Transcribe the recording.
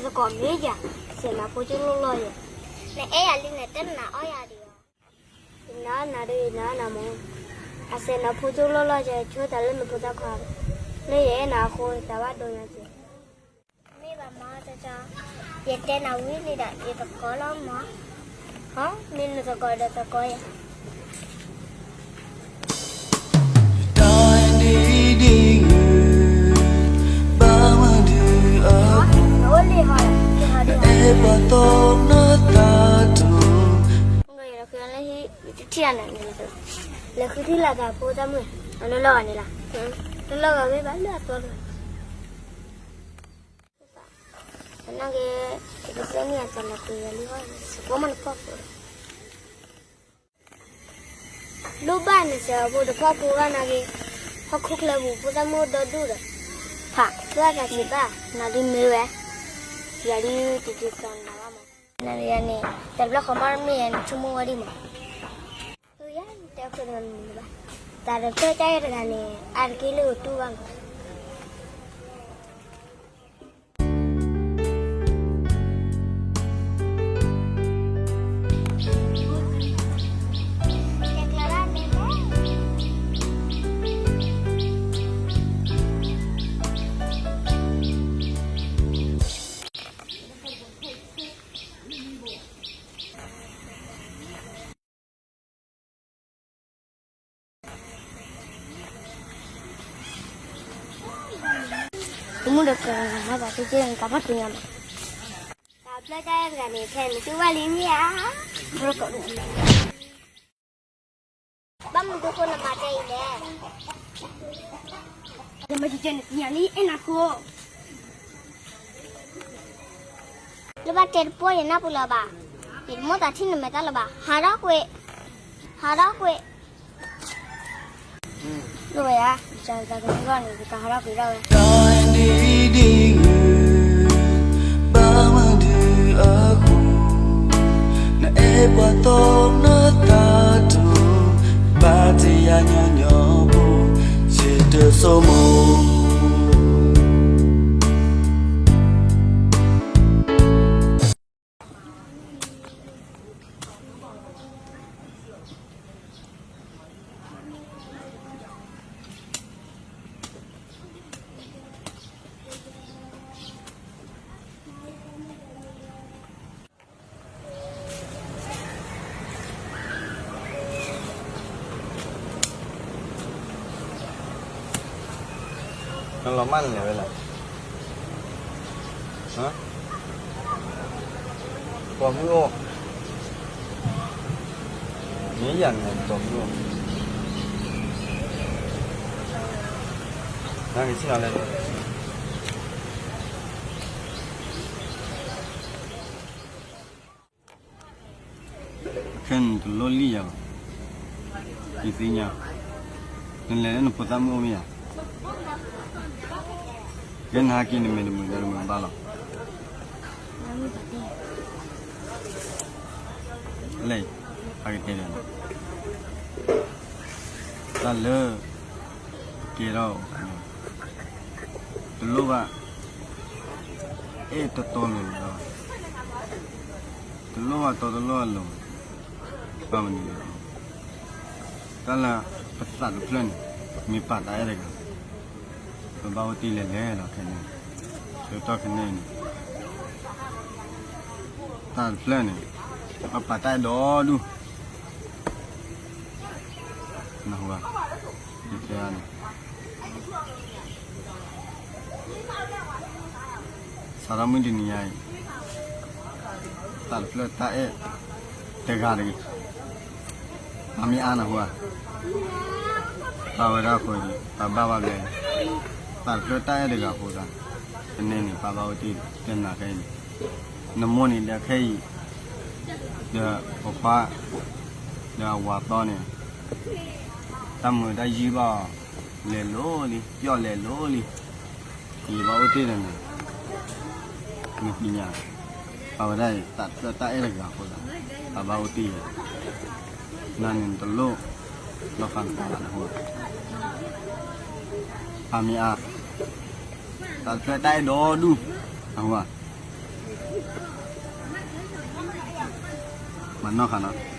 သကိးမ့ၢ်ယၤ, စဲးနၤဖိကၠိလီၢ်လီၢ်ယဲ, နအဲၣ်ယၤလံန့ၣ် တဲနၤအီၣ်ယၤဒံး, ယနာ်နၤဒီးယနာ်နၤမး, အစဲးနၤဖိကၠိလီၢ်လီၢ်ယဲ, ဆိတၢ်လၢနဖိသၣ်ခွါ, လၢယအဲၣ်နၤအဃိ တၢ်ဘၣ်ဒိညါက့ၤ, မ့ၢ်ဘၣ်မးတၢ်, ယတဲနၤဝံၤလံဒီး ယသကိးလီၤမး, မ့ၢ်နသကိးဒီးသကိးယၤ တၢ်ဒ်ဂ့ၤ, ဘၣ်မနုၤအဃိ, နအဲၣ်ပှၤသီနသးဒိၣ်, လၢဃုထံၣ်လၢတၢ်ဖိသၣ်မုၣ်, အလၢလီၤဂာ်န့ၣ်လီၤ, တလီၤဂာ်မ့ၢ်ဘၣ်လၢအသီလီၤ သနာ်က့, ယကသ့န့ၢ်အသးလီၤကွံာ်ယၤလံဟီ, စကိးမ့ၢ်နဖီခိၣ်ဒီး, လိၣ်ဘၣ်န့ၣ်စဲးအဖိတဖီခိၣ်ဘၣ်နာ်က့, ဟီၣ်ခိၣ်ချၢပူၤဖိသၣ်မုၣ်အိၣ်ဒီဒူၣ်ဒီး, ဖးသၣ်တၢ်စံးဘၣ်, နၤဒ်မ့ၢ်ဝဲ, ယၤဒ်တဒ်သိးနၤဘၣ်မး, နၤန့ၣ်, တၢ်တဘျီဃီမးမ့ၢ်ယၤန့ၣ် ဆိကမိၣ်ဝဲဒံးမး ယတဲခိၣ်တဂၤန့ၣ်ဘၣ်, တၢ်တဖျၢၣ်တၢ်အဲၣ်တဂၤန့ၣ် အါတက့ၢ်လၢအတူၢ်ဘၣ်လီၤ. မုၣ်ဒီးကမၤသးသ့က့ၢ် ကဘၣ်သ့ၣ်ညါဘၣ်, တၢ်ဖျၢၣ်တၢ်အဲၣ်တဂၤန့ၣ် ထဲနသုဝဲလံမ့ၢ်ဧါ, ဘၣ်မနုၤဒ်ဃိနမၤတဲအံၤလဲၣ်, နမၤယတဲနသ့ၣ်ညါလံအဲၣ်နၤဃိ လၢဘၣ်တဲတပီၢ်ယနၢ်ပူၤလၢၤဘၣ်, ယတမိၣ်သးထံၣ်နမဲာ်တၢ်လၢၤဘၣ်, ဟးထီၣ်ကွံာ်, ဟးထီၣ်ကွံာ်, လိၣ်ဝဲယါ, ယတၢ်ကမံၤဂီၢ်န့ၣ် ယကဟးထီၣ်ကွံာ်ဒၣ်ဝဲ, တၢ်ဒ်အံၤဒ်ဂ့ၤ, ဘၣ်မနုၤအဃိ, နအဲၣ်ပှၤသီနသးဒိၣ်, ဘၣ်တယၤညီညီဖိ, ယတဆိကမိၣ် နလီၤမၢ်နလဲၤဝဲလဲၣ်, ပိာ်မုၣ်အိၣ်, မ့ၢ်ယၤန့ၣ်ပိာ်မုၣ်အိၣ်, နကထံၣ်လီၤလဲၣ် ခဲနတလိၣ်လံၣ်ယၤဘၣ်, ယသ့ၣ်ညါ, နလဲၤလၢနဖိသၣ်မုၣ်အိၣ်မ့ၢ်ဧါ, ကဲနဟဲက့ၤနမဲာ်တမုာ်ဒီးတမုာ်ဘၣ်လီၤ, လဲၤ, ဟဲက့ၤတဲဒီး, တၢ်လၢ ကဲထီၣ်, တလိၣ်ဘၣ်, အဲၣ်တီတီလိၤလိၤ, တလိၣ်ဘၣ်တီတလိၣ်အလိၤ, ဘၣ်မနုၤလဲၣ်, တၢ်လၢပသးတဖျၢၣ်န့ၣ် မ့ၢ်ပာ်တၢ်အဲၣ်တဂၤ, ပဘၣ်အိၣ်တ့ၢ်လဲၤလဲၤလီၤခဲန့ၣ်, ဆၢကတီၢ်ခဲန့ၣ်န့ၣ်, သးတဖျၢၣ်န့ၣ် ပပာ်တၢ်အဲၣ်ဒီဒူၣ် နၢ်ဟူဧါ, ယတဲန့ၣ်, စးထီၣ်မုၢ်တနံၤညါအံၤ, သးတဖျၢၣ်တၢ်အဲၣ်တဂၤတဂ့ၤ, အမ့ၢ်အါနၢ်ဟူဧါ, ပာ်ဝဲဒၣ်အဃိန့ၣ် ပဘၣ်ဘၣ်ဘျဲ, သးတဖျၢၣ်တၢ်အဲၣ်တဂၤအဃိသး, တန့ၢ်န့ၣ် ပဘၣ်အိၣ်တ့ၢ်တဲနၤခဲအံၤန့ၣ်, နမိၢ်န့ၣ်ဒီးခဲအံၤ, ဒီးပခွါ, ဒီးအဝၤသီန့ၣ်, တၢ်မုာ်တၢ်ယုၢ်ဘၣ်အီၤ, လဲၤလိၤလံ ပျီၣ်လဲၤလိၤလံ, ယဘၣ်အိၣ်တ့ၢ်ဒီးနၤ, နသ့ၣ်ညါ, ပာ်ဝဲဒၣ်အံၤ သးတဖျၢၣ်တၢ်အဲၣ်တဂၤအဃိသး, ပဘၣ်အိၣ်တ့ၢ်ယၤ, နၤန့ၣ်နတလိၣ်, လီၤဖးနသးဘၣ်နၢ်ဟူဧါ, အမ့ၢ်အါ, သးတဖျၢၣ်တၢ်အဲၣ်ဒီဒူၣ်, နၢ်ဟူဧါ, နီၢ်ခါနီၤ,